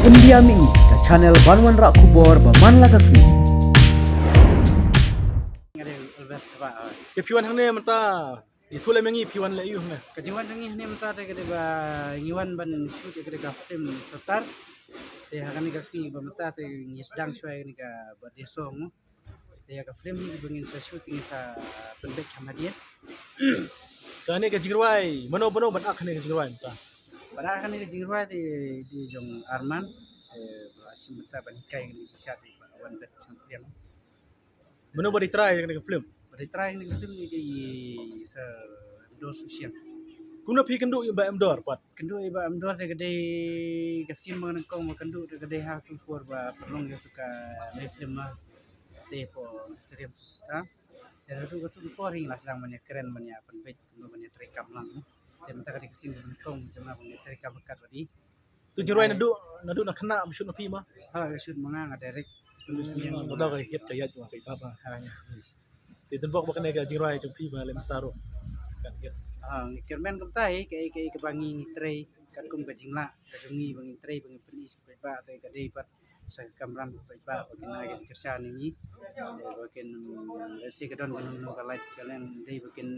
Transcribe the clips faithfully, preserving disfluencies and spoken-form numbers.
India Mih, ka channel ban wanrah khubor ba man la ka sngi. Nga dei Elvis Thabah. Te phi wan hangne mynta, ïathuh lem ïa ngi, phi wan leh aïu hangne? Ka jingwan jong ngi hangne mynta te ka dei ba ngi wan ban shoot ïa ka dei ka film Sordaar. Te ha kane ka sngi ba mynta te ngi sdang shuwa ïa kane ka birthday song. Te ïa ka film hi ba ngin sa shoot ngin sa pynbeit kham hadien. Kane ka jingrwai, mano mano ban ak kane ka jingrwai mynta? Ban ak kane ka jingrwai te dei jong Arman. Te ba shim mynta ban hikai kane ka jingrwai te ba wan bet sngewthuh. Mano ba dei trai kane ka film? Ba dei trai kane ka film ni dei Sir Mdor Sushiang. Kumno phi kynduh ïa Bah Mdor pat? Kynduh ïa Bah Mdor te ka dei ka sien ba nyngkong ba kynduh te ka dei ha tu por ba pynlong ïa tu ka film ma. Te po Mr. Riam Susta. Te naduh katu ka por hi la sdang ban ïa kren ban ïa pynbeit kumno ban ïa treikam lang. Te mynta ka dei ka sien ba nyngkong jong nga ban ïa treikam kat ba dei. Tu jingrwai naduh, naduh na khynnah ba shoot na phi ma? Ha, ka shoot ma nga, nga direct. Naduh ka hit ka ïaid ma phi papa. Ha, ïa. Te tynbok ba kane ka jingrwai jong phi ba lem taru. Kan hit. Ha, ngi kyrmen kumta hi, ka, ka, ka ba ngi ngi trei, katkum ka jinglah ka jong ngi ba ngi trei ba ngi pyni sha ki paidbah te ka dei pat sa ka kamram ki paidbah ba kin ai ka jingkyrshan ïa ngi. Ba kin, let's say ka don ka nongno ka lait ka leng dei ba kin,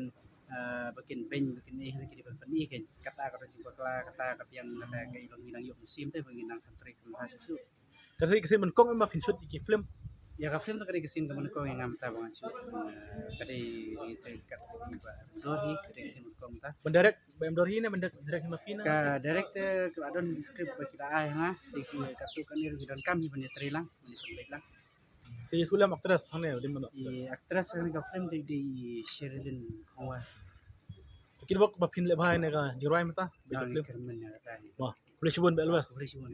ah, ba kin beiñ ba kin ïeh ki dei ban pyni kein. Kata ka don jingbakla, kata ka biang, kata ka i long ngi nang ïoh mynsiem te ba ngi nang kyntrei kynha shuh shuh. Ka dei ka sien ba nyngkong ma phin shoot ïa ki film? Ïa ka film ka dei ka sien ka ba nyngkong ïa nga mynta ba ngan shoot. Ka dei ïa ka kat ba Mdor hi, ka dei ka sien ba nyngkong mynta. Ban direct Bah Mdor hi ne ban direct, direct hi ma phi ne? Ka director ka la don script ba ki la ai ha nga, te ki katu kane ruh ki donkam hi ban ïa trei lang, ban ïa pynbeit lang. Te ïathuh lem actress hangne dei mano? I actress hangne ka film dei, dei Sherilyn Khongwai. Te ki bok ba phin leh bha ïa kane ka jingrwai mynta ba film. Kyrmen ïa kata hi. Wah, khublei shibun Bah Elvis. Khublei shibun.